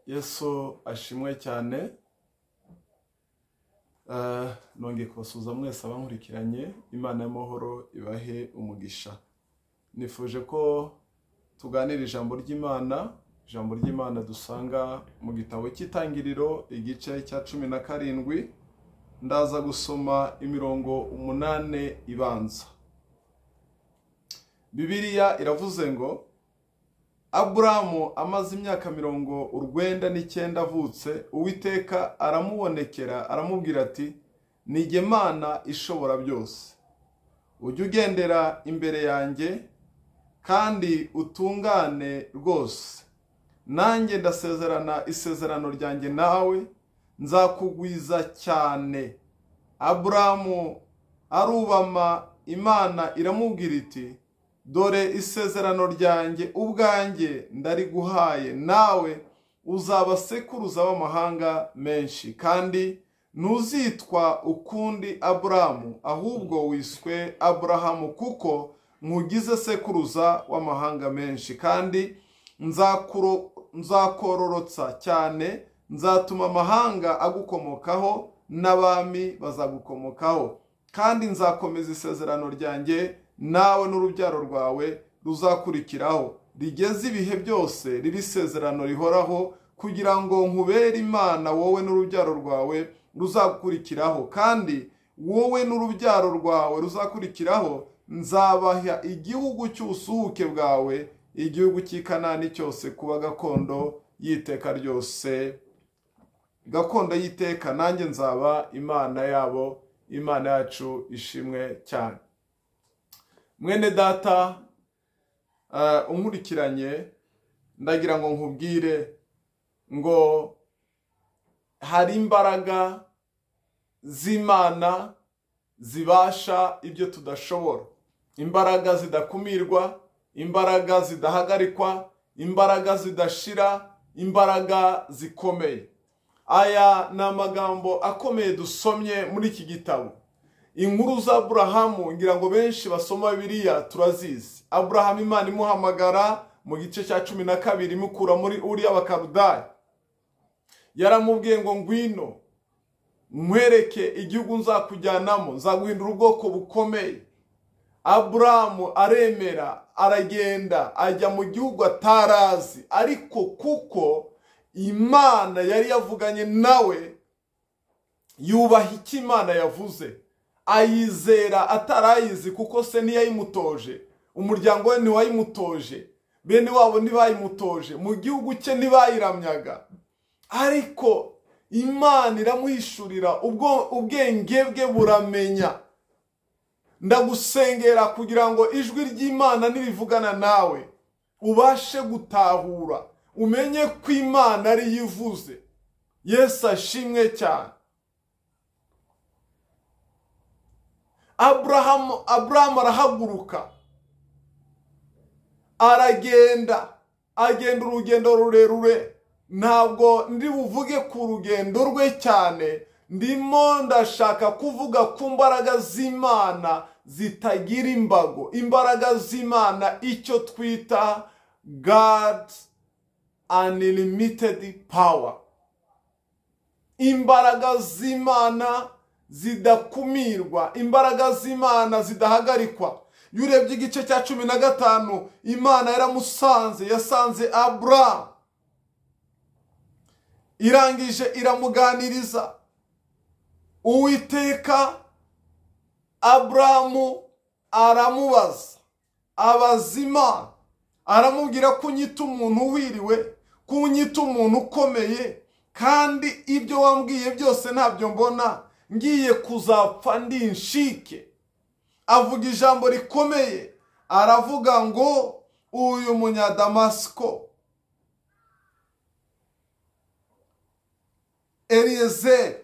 Yesu ashimwe cyane. Nongeye kubasuhuza mwese abankurikiranye, Imana y'amahoro ibahe umugisha. Nifuje ko tuganira ijambo ry'Imana, ijambo ry'Imana dusanga mu gitabo cy'Itangiriro igice cya 17, ndaza gusoma imirongo 8 ibanza. Bibiliya iravuze ngo Aburahamu amaze imyaka 99 avutse, Uwiteka aramubonekera aramubwira ati: "Ni Imana ishobora byose, ujye ugendera imbere yanjye kandi utungane rwose, nanjye ndasezerana isezerano ryanjye nawe, nzakugwiza cyane." Aburahamu arubama, Imana iramubwira iti: "Dore isezerano ryanjye ubwanjye ndariguhaye, nawe uzaba sekuruza w'amahanga menshi, kandi ntuzitwa ukundi Aburahamu, ahubwo wiswe Aburahamu, kuko nkugize sekuruza w'amahanga menshi, kandi nzakororotsa cyane, nzatuma amahanga agukomokaho n'abami bazagukomokaho, kandi nzakomeza isezerano ryanjye nawe n'urubyaro rwawe ruzakurikiraho, rigeze ibihe byose, ribe isezerano rihoraho, kugira ngo nkubere Imana wowe n'urubyaro rwawe ruzakurikiraho, kandi wowe n'urubyaro rwawe ruzakurikiraho nzabaha igihugu cy'ubusuhuke bwawe, igihugu cy'i Kanani cyose, kuba gakondo y'iteka ryose, gakondo y'iteka, nanjye nzaba Imana yabo." Imana yacu ishimwe cyane. Mwene data unkurikiranye, ndagira ngo nkubwire ngo hari imbaraga z'Imana zibasha ibyo tudashobora, imbaraga zidakumirwa, imbaraga zidahagarikwa, imbaraga zidashira, imbaraga zikomeye. Aya ni amagambo akomeye dusomye muri iki gitabo. Inkuru za Aburahamu ngira ngo benshi basoma Bibiliya turazizi. Aburahamu Imana imuhamagara mu gice cya 12 imukura muri Uri y'Abakaludaya, yaramubwiye ngo ngwino nkwereke igihugu nzakujyanamo, nzaguhindura ubwoko bukomeye. Aburahamu aremera, aragenda, ajya mu gihugu atarazi, ariko kuko Imana yari yavuganye nawe, yubaha icyo Imana yavuze, ayizera atarayizi, kuko se ntiyayimutoje, umuryango we ntiwayimutoje, bene wabo ntibayimutoje, mu gihugu cye ntibayiramyaga, ariko Imana iramuhishurira, ubwo ubwenge bwe buramenya. Ndagusengera kugira ngo ijwi ry'Imana nirivugana nawe ubashe gutahura, umenye ko Imana ari yivuze. Yesu ashimwe cyane. Aburahamu arahaguruka, aragenda, agenda urugendo rurerure. Ntabwo ndi buvuge ku rugendo rwe cyane, ndimo ndashaka kuvuga ku mbaraga z'Imana zitagira imbago, imbaraga z'Imana, icyo twita God unlimited power, imbaraga z'Imana zidakumirwa, imbaraga z'Imana zidahagarikwa. Iyo urebye igice cya 15, Imana yaramusanze, yasanze Aburahamu, irangije iramuganiriza. Uwiteka Aburahamu aramubaza, abaza Imana, aramubwira ko unyita umuntu uhiriwe, ko unyita umuntu ukomeye, kandi ibyo wambwiye byose ntabyo mbona, ngiye kuzapfa ndi inshike. Avuga ijambo rikomeye, aravuga ngo uyu Munyadamasiko Eliyezeri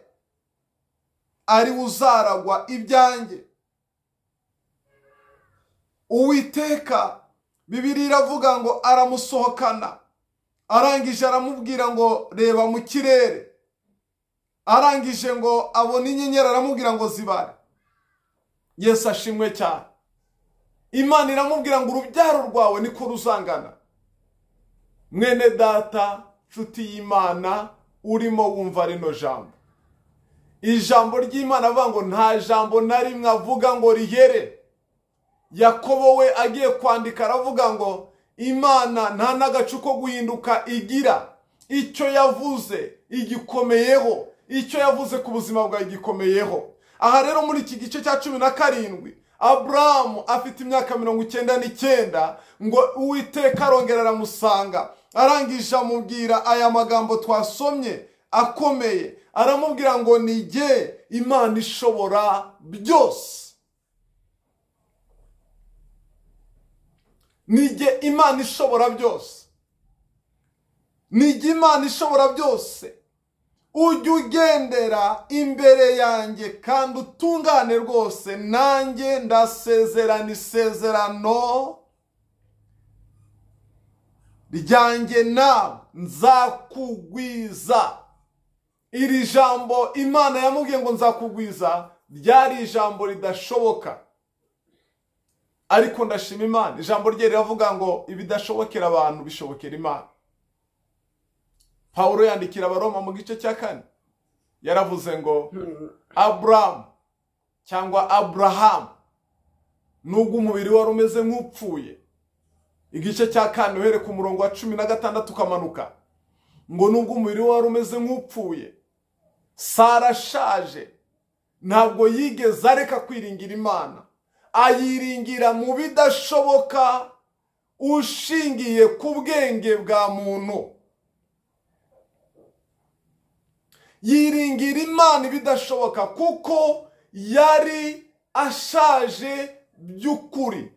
ari uzaragwa ibyanjye. Uwiteka, Bibiliya iravuga ngo aramusohokana, arangije aramubwira ngo reba mu kirere, arangije ngo abone inyenyeri, aramubwira ngo zibare. Yesu ashimwe cyane. Imana iramubwira ngo urubyaro rwawe niko ruzangana. Mwene data, nshuti y'Imana urimo wumva rino jambo. Ijambo ry'Imana avuga ngo nta jambo na rimwe avuga ngo rihere. Yakobo we agiye kwandika aravuga ngo Imana nta n'agacu ko guhinduka igira, icyo yavuze igikomeyeho, icyo yavuze ku buzima bwawe igikomeyeho. Aha rero muri iki gice cya 17 Abrahamu afite imyaka 99 ngo Uwiteka arongera aramusanga, arangije amubwira aya magambo twasomye akomeye, aramubwira ngo ni jye Imana ishobora byose. Ni jye Imana ishobora byose. Ni jye Imana ishobora byose. Ujye ugendera imbere yanjye kandi utungane rwose, nanjye ndasezerana isezerano ryanjye nawe nzakugwiza. Iri jambo Imana yamubwiye ngo nzakugwiza ryari ijambo ridashoboka, ariko ndashima Imana, ijambo rye riravuga ngo ibidashobokera abantu bishobokera Imana. Paulo yandikira Abaroma mu gice cya 4 yaravuze ngo Abrahamu cyangwa Abraham nubwo umubiri wari umeze nk'upfuye, igice cya 4 uhere ku murongo wa 16 ukamanuka, ngo nubwo umubiri wari umeze nk'upfuye, Sara ashaje, ntabwo yigeze areka kwiringira Imana, ayiringira mu bidashoboka ushingiye ku bwenge bwa muntu. Yiringira Imana ibidashoboka kuko yari ashaje by'ukuri,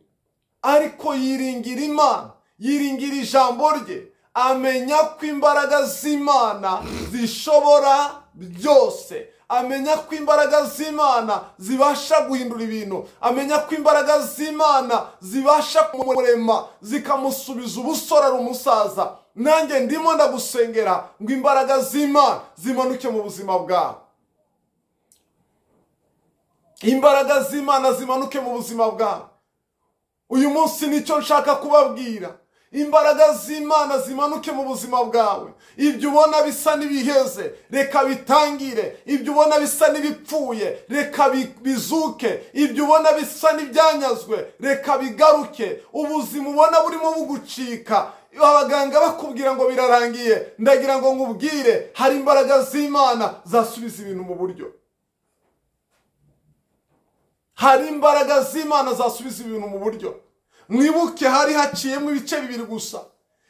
ariko yiringira Imana, yiringira ijambo rye, amenya ko imbaraga z'Imana zishobora byose, amenya ko imbaraga z'Imana zibasha guhindura ibintu, amenya ko imbaraga z'Imana zibasha kumurema zikamusubiza ubusore ari umusaza. Nanjye ndimo ndagusengera ngo imbaraga z'Imana zimanuke mu buzima bwawe. Imbaraga z'Imana zimanuke mu buzima bwawe. Uyu munsi nicyo nshaka kubabwira. Imbaraga z'Imana zimanuke mu buzima bwawe. Ibyo ubona bisa n'ibiheze reka bitangire, ibyo ubona bisa n'ibipfuye reka bizuke, ibyo ubona bisa n'ibyanyazwe reka bigaruke. Ubuzima ubona burimo bugucika, abaganga bakubwira ngo birarangiye, ndagira ngo nkubwire hari imbaraga z'Imana zasubiza ibintu mu buryo. Hari imbaraga z'Imana zasubiza ibintu mu buryo. Mwibuke hari haciyemo ibice bibiri gusa.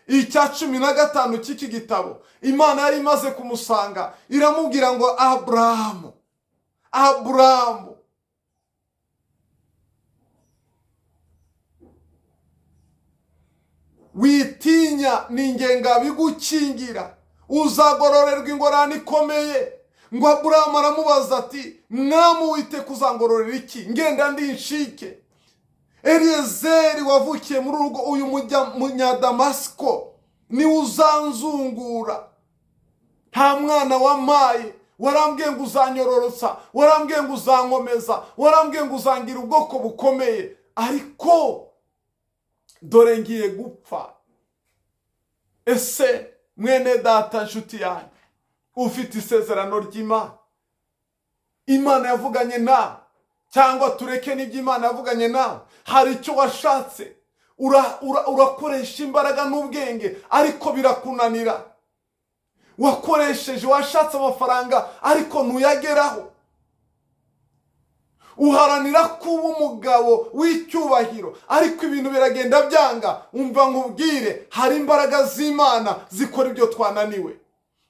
Icya 15 cy'iki gitabo, Imana yari imaze kumusanga iramubwira ngo Abrahamu, Abrahamu, witinya, ni ngenga bigukingira, uzagororerwa ingorane ikomeye. Ngo Aburahamu aramubaza ati mwami Uwiteka uzangororera iki, ngenda ndi inshike? Eliyezeri wavukiye muri urugo uyu munyadamasiko niwe uzanzungura. Nta mwana wampaye, warambwiye ngo uzanyororotsa, warambwiye ngo uzankomeza, warambwiye ngo uzangira ubwoko bukomeye, ariko dore ngiye gupfa. Ese mwene data nshuti yanjye ufite isezerano ry'Imana, Imana yavuganye nawe, cyangwa tureke n'ibyo Imana yavuganye nawe, hari icyo washatse, urakoresha imbaraga n'ubwenge ariko birakunanira. Wakoresheje, washatse amafaranga ariko ntuyageraho. Uharanira kuba umugabo w'icyubahiro ariko ibintu biragenda byanga. Umva nkubwire, hari imbaraga z'Imana zikora ibyo twananiwe.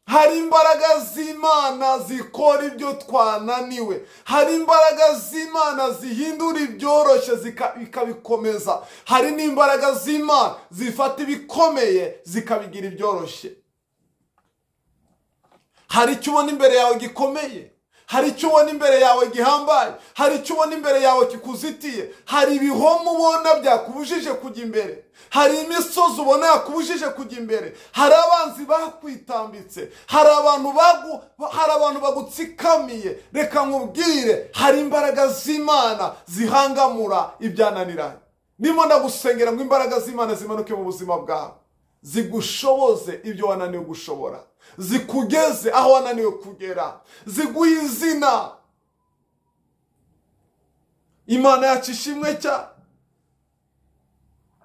Hari imbaraga z'Imana zikora ibyo twananiwe. Hari imbaraga z'Imana zihindura ibyoroshye zikabikomeza. Hari n'imbaraga z'Imana zifata ibikomeye zikabigira ibyoroshye. Hari icyo ubona imbere yawe gikomeye, hari icyo ubona imbere yawe gihambaye, hari icyo ubona imbere yawe kikuzitiye, hari ibihomo ubona byakubujije kujya imbere, hari imisozi ubona yakubujije kujya imbere, hari abanzi bakwitambitse, hari abantu bagutsikamiye. Reka nkubwire, hari imbaraga z'Imana zihangamura ibyananiranye. Ndimo ndagusengera ngo imbaraga z'Imana zimanuke mu buzima bwawe. zigushoboze ibyo wananiwe gushobora, zikugeze aho wananiwe kugera, ziguhe izina. Imana yacu ishimwe cyane.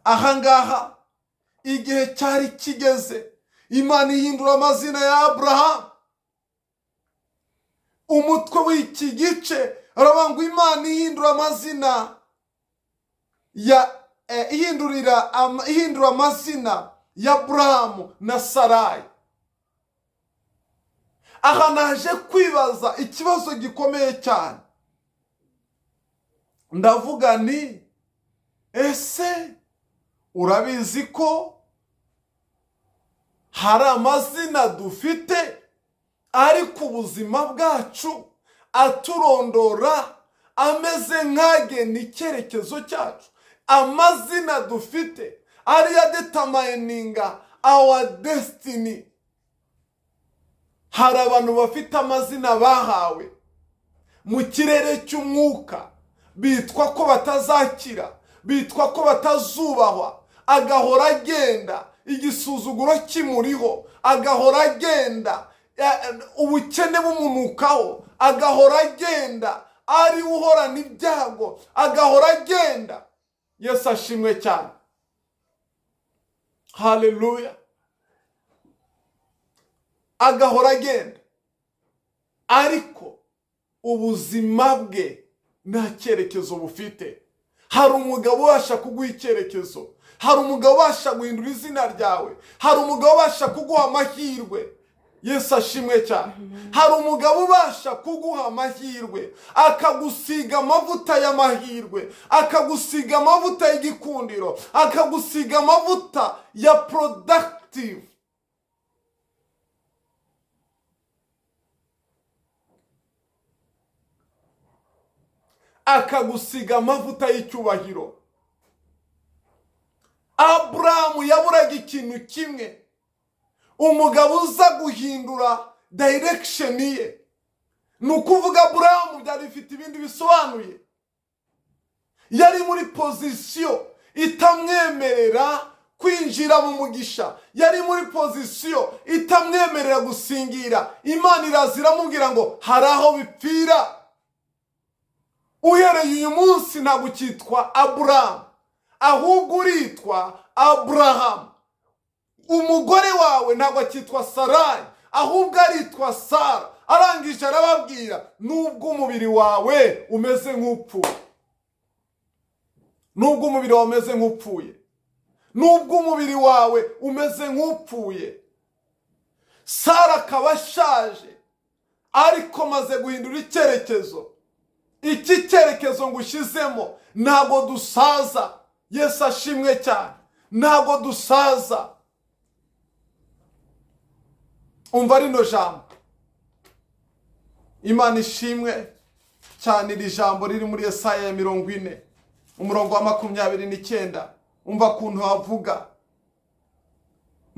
Ahangaha igihe cyari kigeze, Imana ihindura amazina ya Abrahamu. Umutwe w'iki gice aravuga ngo Imana ihindura amazina ya ihindura amazina ya Abrahamu na Sarayi. Aha naje kwibaza ikibazo gikomeye cyane. Ndavuga ni ese urabizi ko hari amazina dufite ariko ubuzima bwacu aturondora ameze nk'agena icyerekezo cyacu? Amazina dufite ariyo adetermininga our destiny. Hari abantu bafite amazina bahawe mu kirere cy'umwuka, bitwa ko batazakira, bitwa ko batazubahwa, agahora agenda igisuzuguro kimuriho, agahora agenda ubukene bumunukaho, agahora agenda ari uhorana ibyago, agahora agenda. Yesu ashimwe cyane. Haleluya. Agahora agenda, ariko ubuzima bwe nta cyerekezo bufite. Hari umugabo ubasha kuguha icyerekezo, hari umugabo ubasha guhindura izina ryawe, hari umugabo ubasha kuguha amahirwe. Yesu ashimwe cyane. Hari umugabo ubasha kuguha amahirwe, akagusiga amavuta y'amahirwe, akagusiga amavuta y'igikundiro, akagusiga amavuta ya productive. Akagusiga amavuta y'icyubahiro. Abrahamu yaburaga ikintu kimwe, umugabo uza guhindura direction ye. Ni ukuvuga Abrahamu byari bifite ibindi bisobanuye. Yari muri position itamwemerera kwinjira mu mugisha, yari muri position itamwemerera gusingira. Imana iraza iramubwira ngo hari aho bipfira. Uhereye uyu munsi ntabwo ukitwa Aburahamu, ahubwo uritwa Aburahamu. Umugore wawe ntabwo akitwa Sarayi, ahubwo aritwa Sara. Arangije arababwira, nubwo umubiri wawe umeze nk'upfuye, nubwo umubiri wawe umeze nk'upfuye, nubwo umubiri wawe umeze nk'upfuye, Sara akaba ashaje, ariko maze guhindura icyerekezo. Iki cyerekezo ngushyizemo ntabwo dusaza. Yesu ashimwe cyane. Ntabwo dusaza. Umva rino jambo. Imana ishimwe cyane. Iri jambo riri muri Yesaya ya 40 umurongo wa 29. Umva kuntu havuga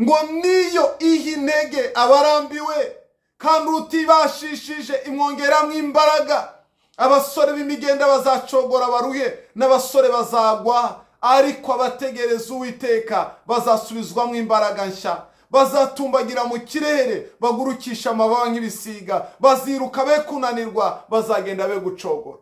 ngo niyo iha intege abarambiwe, kandi utibashishije imwongeramo imbaraga. Abasore b'imigenda bazacogora baruhe, n'abasore bazagwa, ariko abategereza Uwiteka bazasubizwamo imbaraga nshya. Bazatumbagira mu kirere, bagurukisha amababa nk'ibisiga, baziruka be kunanirwa, bazagenda be gucogora.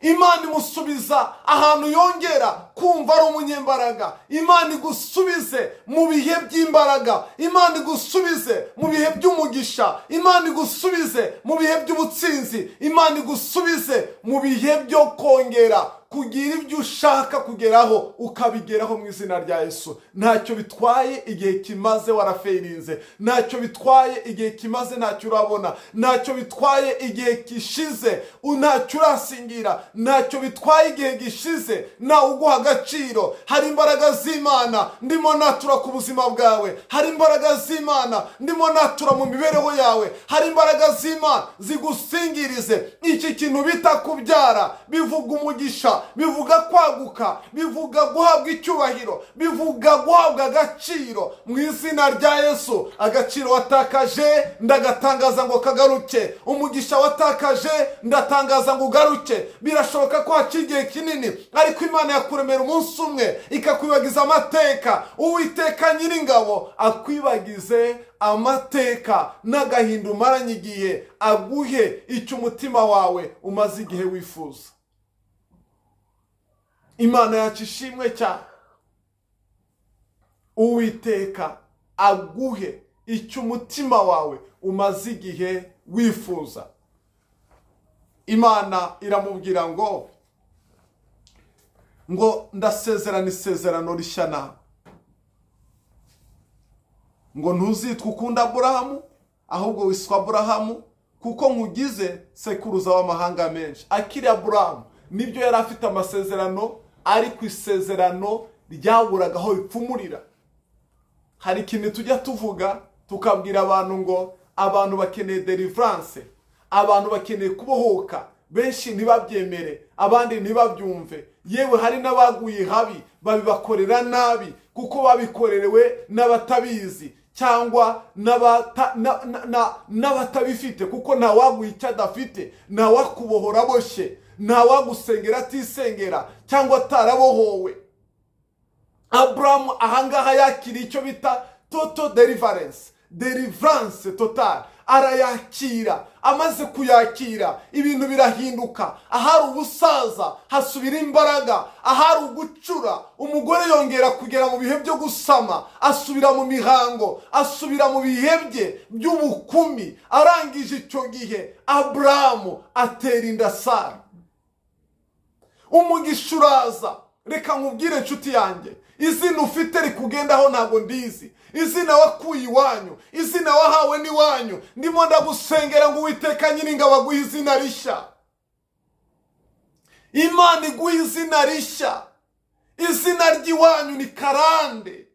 Imana imusubiza ahantu yongera kumva ari umunyembaraga. Imana igusubize mu bihe by'imbaraga, Imana igusubize mu bihe by'umugisha, Imana igusubize mu bihe by'ubutsinzi, Imana igusubize mu bihe byo kongera kugira ibyo ushaka kugeraho ukabigeraho mu izina rya Yesu. Ntacyo bitwaye igihe kimaze warafeirinze, ntacyo bitwaye igihe kimaze ntacyo urabona, ntacyo bitwaye igihe kishize ntacyo urasingira, ntacyo bitwaye igihe gishize nawe uguha agaciro. Hari imbaraga z'Imana ndimo natura ku buzima bwawe, hari imbaraga z'Imana ndimo natura mu mibereho yawe, hari imbaraga z'Imana zigusingirize. Iki kintu bita kubyara bivuga umugisha, Guhemburwa bivuga kwaguka, bivuga guhabwa icyubahiro, bivuga guhabwa agaciro mu izina rya Yesu. Agaciro watakaje ndagatangaza ngo kagaruke, umugisha watakaje ndatangaza ngo ugaruke. Birashoboka ko haciye igihe kinini, ariko Imana yakuremera umunsi umwe ikakwibagiza amateka. Uwiteka Nyiringabo akwibagize amateka n'agahinda umaranye igihe, aguhe icyo umutima wawe umaze igihe wifuza. Imana yacu ishimwe cyane. Uwiteka aguhe icyo umutima wawe umaze igihe wifuza. Imana iramubwira ngo ndasezerana isezerano rishya nawe, ngo ntuzitwe ukunda Aburahamu, ahubwo wiswa Aburahamu, kuko nkugize sekuruza w'amahanga menshi. Akiri Aburahamu nibyo yari afite amasezerano, ariko isezerano ryaburaga aho ripfumurira. Hari ikintu tujya tuvuga tukabwira abantu ngo abantu bakeneye deliverance, abantu bakeneye kubohoka, benshi ntibabyemere, abandi ntibabyumve. Yewe hari n'abaguye habi babibakorera nabi, kuko babikorerewe n'abatabizi cyangwa n'abatabifite, kuko ntawaguye icyo adafite, ntawakubohora aboshye, ntawagusengera atisengera cyangwa atarabohowe. Aburahamu ahangaha yakiriye icyo bita total deliverance, deliverance total. Arayakira. Amaze kuyakira ibintu birahinduka. Ahari ubusaza hasubira imbaraga, ahari ugucura umugore yongera kugera mu bihe byo gusama, asubira mu mihango, asubira mu bihe bye by'ubukumi. Arangije icyo gihe Aburahamu atera inda Sara. Umugisha uraza. Reka nkubwire inshuti yanjye, izina ufite rikugendaho ntabwo ndizi, izina wakuye iwanyu, izina wahawe n'iwanyu. Ndimo ndagusengera ngo Uwiteka Nyiringabo aguhe izina rishya. Imana iguhe izina rishya. Izina ry'iwanyu ni karande,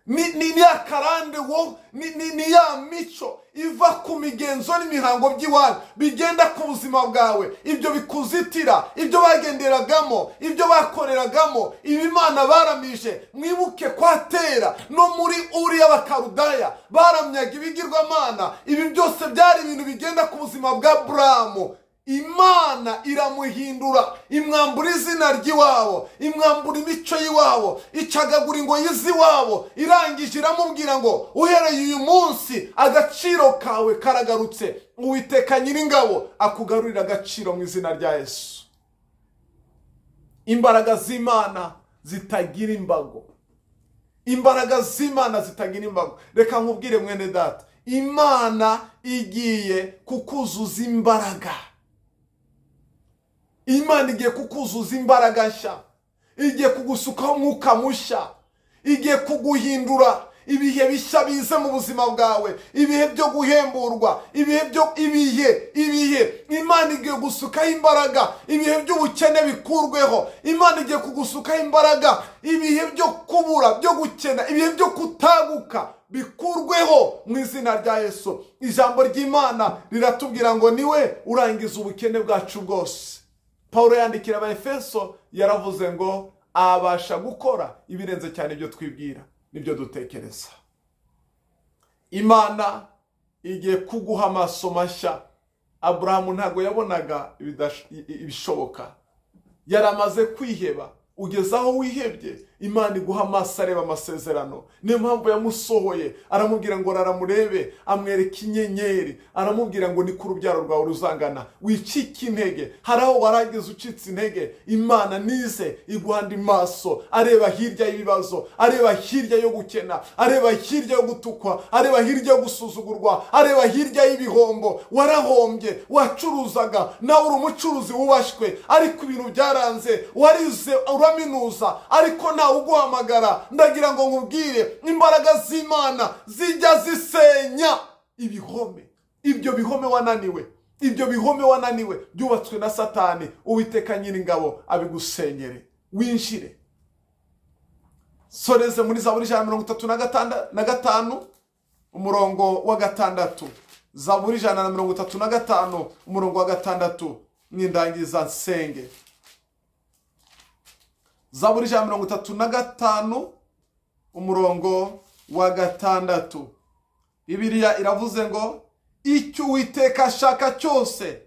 ni ya karande wo, ni ya mico iva ku migenzo n'imihango by'iwanyu bigenda ku buzima bwawe, ibyo bikuzitira, ibyo bagenderagamo, ibyo bakoreragamo, ibimana baramije. Mwibuke kwatera no muri Uriya Bakarudaya baramyaga ibigirwamana. Ibi byose byari ibintu bigenda ku buzima bwa Aburahamu. Imana iramuhindura, imwambura izina ry'iwabo, imwambura imico y'iwabo, icagagura ingoyi z'iwabo. Irangije iramubwira ngo uhereye uyu munsi agaciro kawe karagarutse. Uwiteka Nyiringabo akugarurira agaciro mu izina rya Yesu. Imbaraga z'Imana zitagira imbago, imbaraga z'Imana zitagira imbago. Reka nkubwire mwene data, Imana igiye kukuzuza imbaraga. Imana igiye kukuzuza imbaraga nshya, igiye kugusukaho umwuka mushya, igiye kuguhindura. Ibihe bishya bize mu buzima bwawe, ibihe byo guhemburwa, ibihe byo ibihe Imana igiye gusukaho imbaraga, ibihe by'ubukene bikurweho. Imana igiye kugusukaho imbaraga, ibihe byo kubura, byo gukena, ibihe byo kutaguka bikurweho mu izina rya Yesu. Ijambo ry'Imana riratubwira ngo niwe urangiza ubukene bwacu bwose. Paulo yandikira Abaefeso yaravuze ngo abasha gukora ibirenze cyane ibyo twibwira nibyo dutekereza. Imana igiye kuguha amaso mashya. Aburahamu ntago yabonaga ibishoboka, yaramaze kwiheba. Ugeze aho wihebye, Imana iguha amaso areba amasezerano. Niyo mpamvu yamusohoye, aramubwira ngo raramurebe, amwereka inyenyeri, aramubwira ngo niko urubyaro rwawe ruzangana. Wicike intege, hari aho warageze ucitse intege, Imana nize iguha andi maso areba hirya y'ibibazo, areba hirya yo gukena, areba hirya yo gutukwa, areba hirya yo gusuzugurwa, areba hirya y'ibihombo. Warahombye, wacuruzaga, nawe uri umucuruzi wubashwe, ariko ibintu byaranze, warize uraminuza, ariko nta uguhamagara. Ndagira ngo nkubwire, imbaraga z'Imana zijya zisenya ibihome. Ibyo bihome wananiwe, ibyo bihome wananiwe byubatswe na Satani. Uwiteka Nyiringabo abigusenyere, winjire. Soreze muri Zaburi 135 umurongo wa 6. Zaburi 135 umurongo wa 6. Nindangiza nsenge. Zaburi 135 umurongo wa 6. Bibiliya iravuze ngo icyo Uwiteka ashaka cyose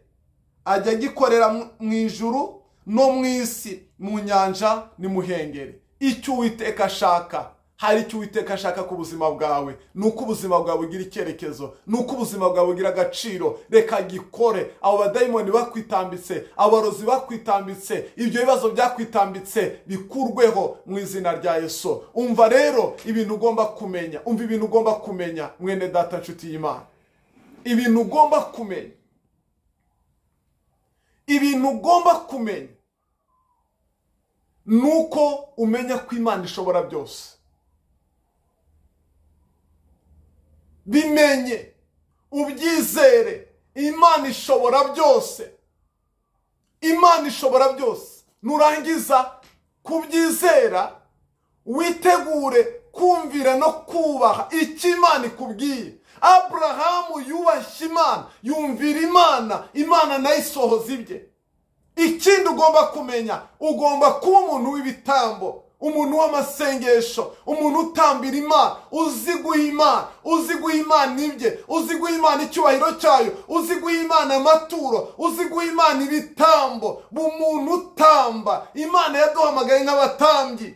ajya agikorera mu ijuru no mu isi, mu nyanja n'imuhengeri. Icyo Uwiteka ashaka, hari icyo Uwiteka ashaka ku buzima bwawe, nuko ubuzima bwawe bugira icyerekezo, nuko ubuzima bwawe bugira agaciro. Reka gikore. Abo badayimoni bakwitambitse, abarozi bakwitambitse, ibyo bibazo byakwitambitse bikurweho mu izina rya Yesu. Umva rero ibintu ugomba kumenya, umva ibintu ugomba kumenya mwene data nshuti y'Imana. Ibintu ugomba kumenya, ibintu ugomba kumenya nuko umenya ko Imana ishobora byose. Bimenye, ubyizere, Imana ishobora byose. Imana ishobora byose. Nurangiza kubyizera, witegure kumvira no kubaha icyo Imana ikubwiye. Abrahamu yubashye Imana, yumvira Imana, Imana nayo isohoza ibye. Ikindi ugomba kumenya, ugomba kuba umuntu w'ibitambo, umuntu w'amasengesho, umuntu utambira Imana, uzi guha Imana, uzi guha Imana ibye, uzi guha Imana icyubahiro cyayo, uzi guha Imana amaturo, uzi guha Imana ibitambo. Umuntu utamba, Imana yaduhamagaye nk'abatambyi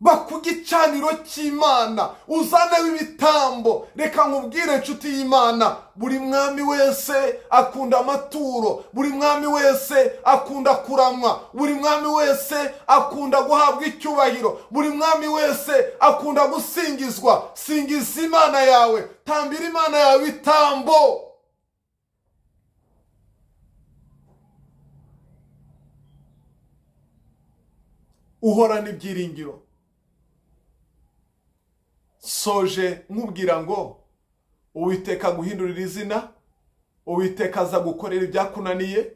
bakugicaniro cy'Imana, uzaneho ibitambo. Reka nkubwire nshuti y'Imana, buri mwami wese akunda amaturo, buri mwami wese akunda kuramwa, buri mwami wese akunda guhabwa icyubahiro, buri mwami wese akunda gusingizwa. Singiza Imana yawe, tambira Imana yawe ibitambo. Uhorana ibyiringiro. Soje nkubwira ngo Uwiteka guhindurira izina, Uwiteka aza gukorera ibyakunaniye,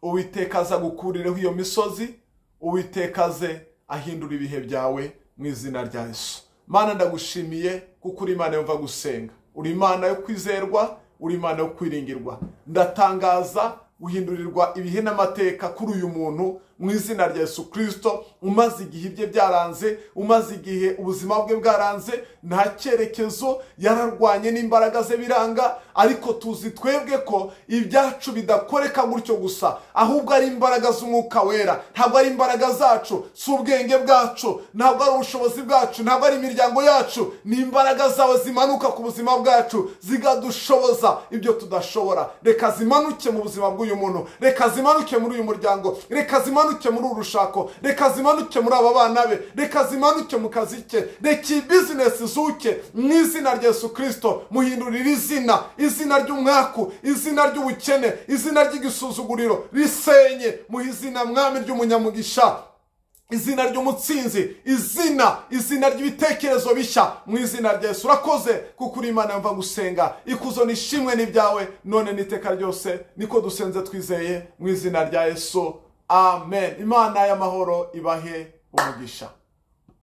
Uwiteka aza gukurireho iyo misozi, Uwiteka aze ahindura ibihe byawe mu izina rya Yesu. Mana, ndagushimiye kuko uri Imana yumva gusenga, uri Imana yo kwizerwa, uri Imana yo kwiringirwa. Ndatangaza guhindurirwa ibihe n'amateka kuri uyu muntu mu izina rya Yesu Kristo. Umaze igihe ibye byaranze, umaze igihe ubuzima bwe bwaranze, nta cyerekezo, yararwanye n'imbaraga ze biranga, ariko tuzi twebwe ko ibyacu bidakoreka gutyo gusa, ahubwo ari imbaraga z'Umwuka Wera. Ntabwo ari imbaraga zacu, si ubwenge bwacu, ntabwo ari ubushobozi bwacu, ntabwo ari imiryango yacu, ni imbaraga zawe zimanuka ku buzima bwacu zigadushoboza ibyo tudashobora. Reka zimanuke mu buzima bw'uyu muntu, reka zimanuke muri uyu muryango, reka zimanuke muri uru rushako, reka zimanuke muri aba bana be, reka zimanuke mu kazi ke, reka iyi bizinesi izuke mu izina rya Yesu Kristo. Muhindurira izina, izina ry'umwaku, izina ry'ubukene, izina ry'igisuzuguriro risenye, muhe izina mwami ry'umunyamugisha, izina ry'umutsinzi, izina ry'ibitekerezo bishya mu izina rya Yesu. Urakoze kuko uri Imana yumva gusenga. Ikuzo nishimwe n'ibyawe none n'iteka ryose, niko dusenze twizeye mu izina rya Yesu. Amen. Imana y'amahoro ibahe umugisha.